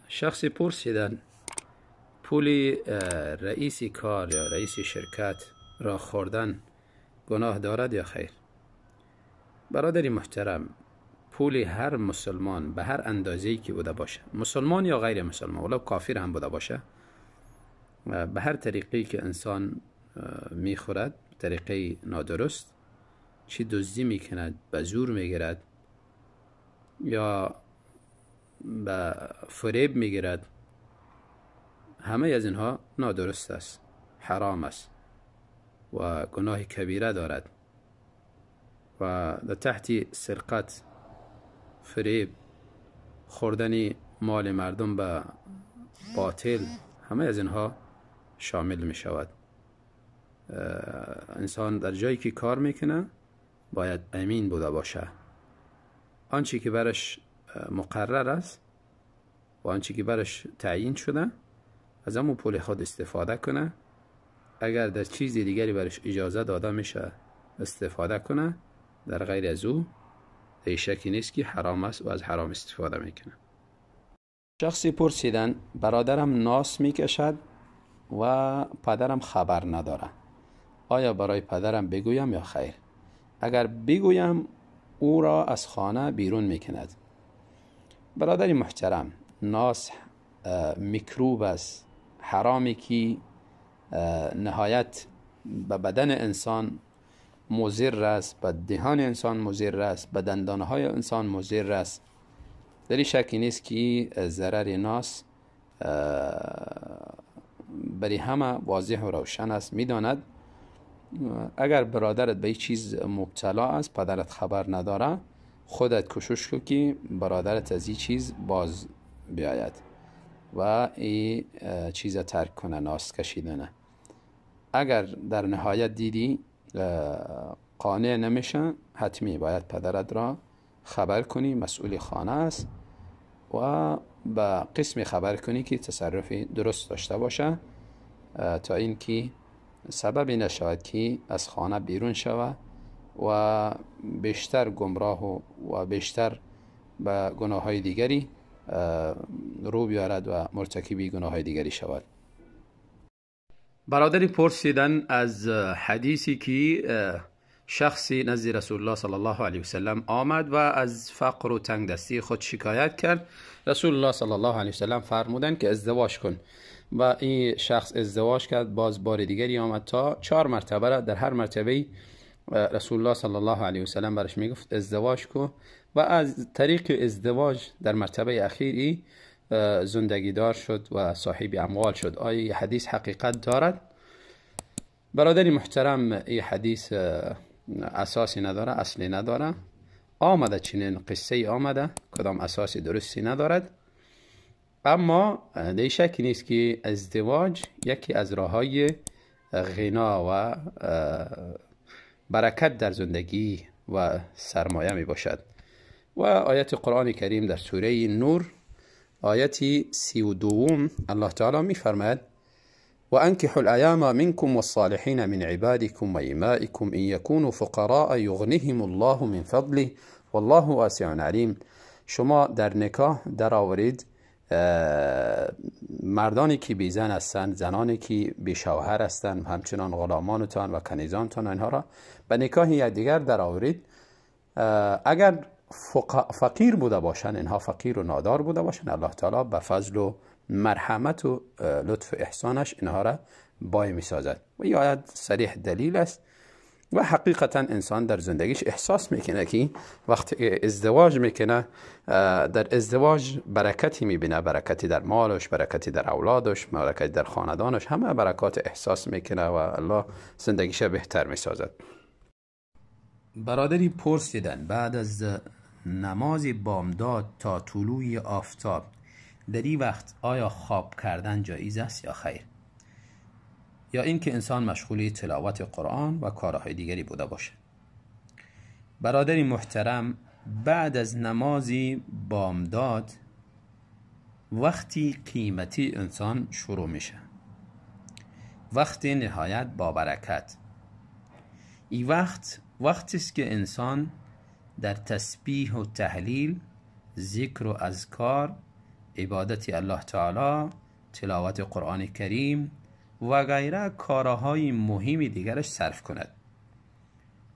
شخصی پرسیدن پول رئیس کار یا رئیس شرکت را خوردن گناه دارد یا خیر؟ برادر محترم، پول هر مسلمان به هر اندازه‌ای که بوده باشه، مسلمان یا غیر مسلمان، ولو کافر هم بوده باشه، به هر طریقی که انسان میخورد، طریقه نادرست، چی دزدی میکند، به زور میگیرد یا به فریب میگیرد، همه از اینها نادرست است، حرام است و گناه کبیره دارد و در تحت سرقت، فریب، خوردن مال مردم به باطل، همه از اینها شامل می شود. انسان در جایی که کار میکنه باید امین بوده باشه. آنچه که برش مقرر است و آنچه که برش تعیین شده از همون پول خود استفاده کنه. اگر در چیز دیگری برش اجازه داده میشه استفاده کنه، در غیر از او شکی نیست که حرام است و از حرام استفاده میکنه. شخصی پرسیدن برادرم ناس میکشد و پدرم خبر نداره، آیا برای پدرم بگویم یا خیر؟ اگر بگویم او را از خانه بیرون میکند. برادر محترم، ناس میکروب است، حرامی که نهایت به بدن انسان مضر است، به دهان انسان مضر است، به دندانهای انسان مضر است. در این شکی نیست که ضرر ناس برای همه واضح و روشن است، میداند. اگر برادرت به این چیز مبتلا است، پدرت خبر نداره، خودت کوشش کن که برادرت از این چیز باز بیاید و این چیز ترک کنه، ناس کشیدنه. اگر در نهایت دیدی قانع نمیشه، حتمی باید پدرت را خبر کنی، مسئول خانه است، و به قسم خبر کنی که تصرف درست داشته باشه تا اینکه سببی نشود که از خانه بیرون شود و بیشتر گمراه و بیشتر به گناه های دیگری رو بیارد و مرتکبی گناه های دیگری شود. برادری پرسیدن از حدیثی که شخصی نزد رسول الله صلی الله علیه وسلم آمد و از فقر و تنگ دستی خود شکایت کرد. رسول الله صلی الله علیه وسلم فرمودند که ازدواج کن و این شخص ازدواج کرد. باز بار دیگری آمد تا 4 مرتبه را در هر مرتبه رسول الله صلی الله علیه وسلم برش میگفت ازدواج کن و از طریق ازدواج در مرتبه اخیری زندگی دار شد و صاحب اموال شد. آیا حدیث حقیقت دارد؟ برادر محترم، این حدیث اساسی نداره، اصلی نداره. آمده چنین قصه آمده، کدام اساسی درستی ندارد. اما در شک نیست که ازدواج یکی از راه‌های غنا و برکت در زندگی و سرمایه می باشد. و آیت قرآن کریم در سوره نور آیت 32 الله تعالی می فرماید وأنكحوا الأيام منكم والصالحين من عبادكم وإمائكم إن يكونوا فقراء يغنهم الله من فضله والله واسع عليم. شما در نکاح در آورید مردانی که بی زن هستند، زنانی که بی شوهر هستند، همچنان غلامانتان و کنیزانتان، اینها را به نکاح یکدیگر در آورید. اگر فقیر بوده باشند، اینها فقیر و نادار بوده باشند، الله تعالی به فضل و مرحمت و لطف و احسانش اینها را بای می سازد. و این آیت صریح دلیل است و حقیقتا انسان در زندگیش احساس میکنه که وقتی ازدواج میکنه در ازدواج برکتی میبینه، برکتی در مالش، برکتی در اولادش، برکتی در خاندانش، همه برکات احساس میکنه و الله زندگیش بهتر میسازد. برادری پرسیدن بعد از نماز بامداد تا طلوع آفتاب در این وقت آیا خواب کردن جایز است یا خیر؟ یا اینکه انسان مشغول تلاوت قرآن و کارهای دیگری بوده باشه. برادر محترم، بعد از نماز بامداد وقتی قیمتی انسان شروع میشه، وقت نهایت با برکت. این وقت وقتی است که انسان در تسبیح و تهلیل، ذکر و اذکار عبادت الله تعالی، تلاوت قرآن کریم و غیره کارهای مهم دیگرش صرف کند.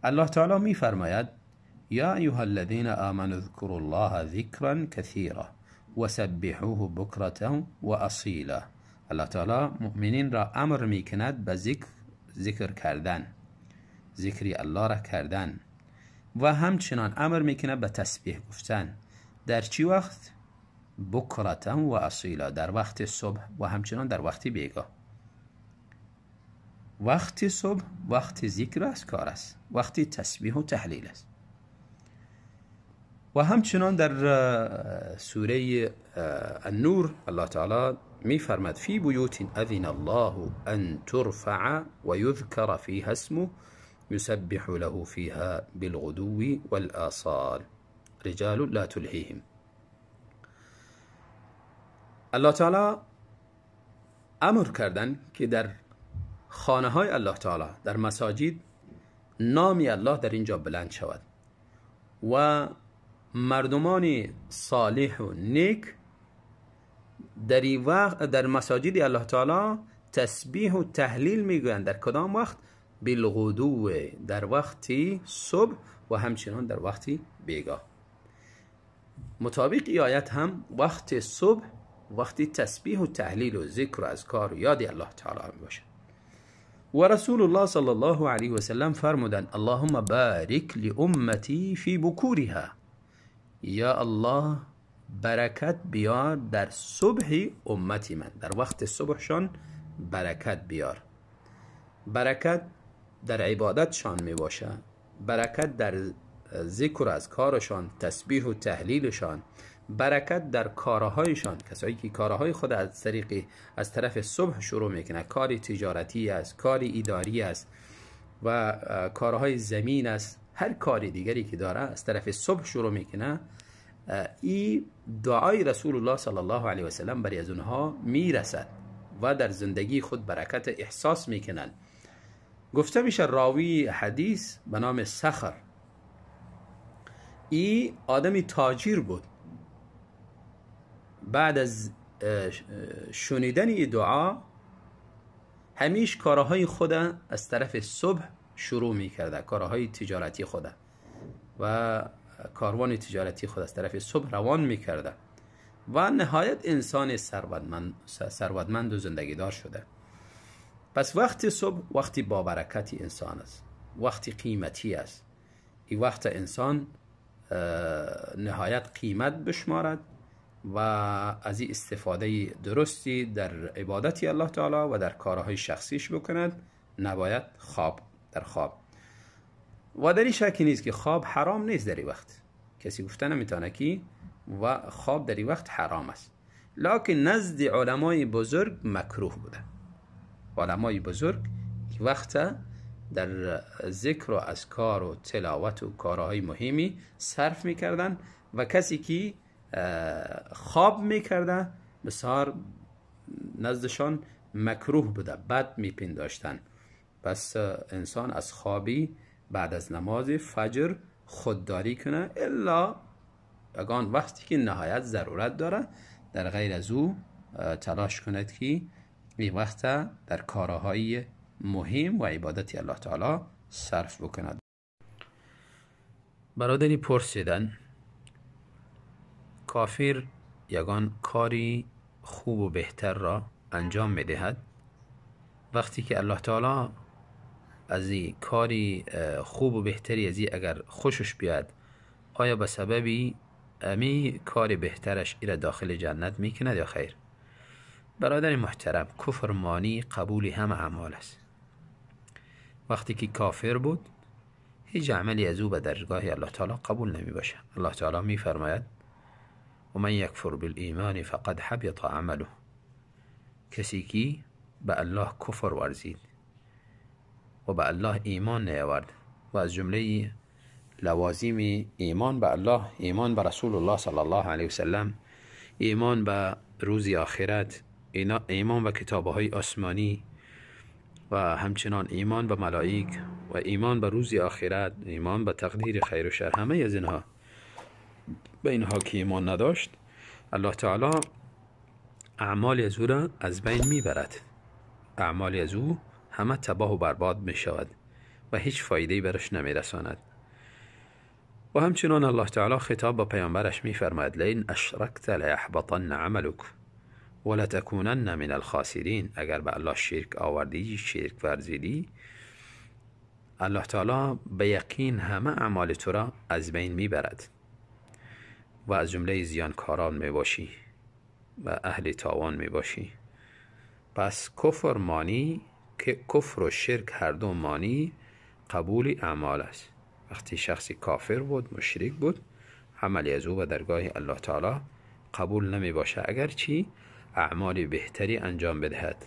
الله تعالی می فرماید: یا ایها الذین آمنوا اذکروا الله ذکرا کثیرا وسبحوه بکرة و اصیلا. الله تعالی مؤمنین را امر می کند به ذکر کردن، ذکری الله را کردن، و همچنان امر می کند به تسبیح گفتن. در چی وقت؟ بکرة و اصیلا، در وقت صبح و همچنان در وقت بیگاه. وقت صبح وقت ذکر است، کار است، وقت تسبیح و تحلیل است. و همچنان در سوره النور الله تعالی می فرماد: فی بیوت اذن الله ان ترفع و یذکر فیها اسمه یسبح له فیها بالغدو والآصال رجال لا تلهیهم. الله تعالی امر کردن که در خانه های الله تعالی، در مساجد، نام الله در اینجا بلند شود و مردمان صالح و نیک در وقت در مساجد الله تعالی تسبیح و تهلیل میگویند. در کدام وقت؟ بالغدو، در وقت صبح و همچنان در وقت بیگاه. مطابق آیت هم وقت صبح وقت تسبیح و تهلیل و ذکر و اذکار و یاد الله تعالی می باشد. و رسول الله صلی الله علیه و سلم فرمودند: اللهم بارک لامتی فی بکورها. یا الله برکت بیار در صبح امتی من، در وقت صبحشان برکت بیار. برکت در عبادتشان می باشه، برکت در ذکر از کارشان، تسبیح و تهلیلشان، برکت در کارهایشان. کسایی که کارهای خود از طریق از طرف صبح شروع میکنه، کاری تجارتی است، کاری اداری است و کارهای زمین است، هر کاری دیگری که داره از طرف صبح شروع میکنه، این دعای رسول الله صلی الله علیه و سلم برای از اونها میرسد و در زندگی خود برکت احساس میکنن. گفته میشه راوی حدیث به نام صخر، این آدمی تاجر بود. بعد از شنیدن این دعا همیش کارهای خود از طرف صبح شروع میکرده، کارهای تجارتی خود و کاروان تجارتی خود از طرف صبح روان میکرده و نهایت انسان ثروتمند و زندگی دار شده. پس وقت صبح وقتی با برکت انسان است، وقتی قیمتی است. این وقت انسان نهایت قیمت بشمارد و از این استفاده درستی در عبادت الله تعالی و در کارهای شخصیش بکند. نباید خواب در خواب، و در این شکی نیست که خواب حرام نیست در این وقت، کسی گفته نمیتونه که و خواب در این وقت حرام است، لکن نزد علمای بزرگ مکروه بوده. علمای بزرگ این وقت در ذکر و اذکار و تلاوت و کارهای مهمی صرف میکردن و کسی که خواب میکرده بسیار نزدشان مکروه بوده، بد میپنداشتن. پس انسان از خوابی بعد از نماز فجر خودداری کنه، الا اگان وقتی که نهایت ضرورت داره، در غیر از او تلاش کند که این وقت در کارهای مهم و عبادت الله تعالی صرف بکند. برادری پرسیدن کافر یگان کاری خوب و بهتر را انجام میدهد، وقتی که الله تعالی از این کاری خوب و بهتری از این اگر خوشش بیاد، آیا به سببی امی کار بهترش ایره داخل جنت میکند یا خیر؟ برادر محترم، کفر مانی قبول هم اعمال است. وقتی که کافر بود هیچ عملی از او به درگاه الله تعالی قبول نمی باشه. الله تعالی می فرماید و من یکفر بالایمان فقد حبط عمله. کسی که به الله کفر ورزید و به الله ایمان نیاورد و از جمله لوازم ایمان به الله، ایمان به رسول الله صلی الله علیه وسلم، ایمان به روز آخرت، ایمان به کتابهای آسمانی و همچنان ایمان به ملائک و ایمان به روز آخرت، ایمان به تقدیر خیر و شر، همه از اینها، به اینها که ایمان نداشت، الله تعالی اعمال از او را از بین میبرد. اعمال از او همه تباه و برباد می شود و هیچ فایده‌ای برش نمی رساند. و همچنان الله تعالی خطاب به پیامبرش می فرماید لئن اشرکت لیحبطن عملک ولتکونن من الخاسرین. اگر به الله شرک آوردی، شرک ورزیدی، الله تعالی به یقین همه اعمال تو را از بین میبرد و از جمله زیانکاران میباشی و اهل تاوان میباشی. پس کفر مانی که کفر و شرک هر دو مانی قبول اعمال است. وقتی شخصی کافر بود، مشرک بود، عملی از او به درگاه الله تعالی قبول نمی باشه، اگرچه اعمال بهتری انجام بدهد.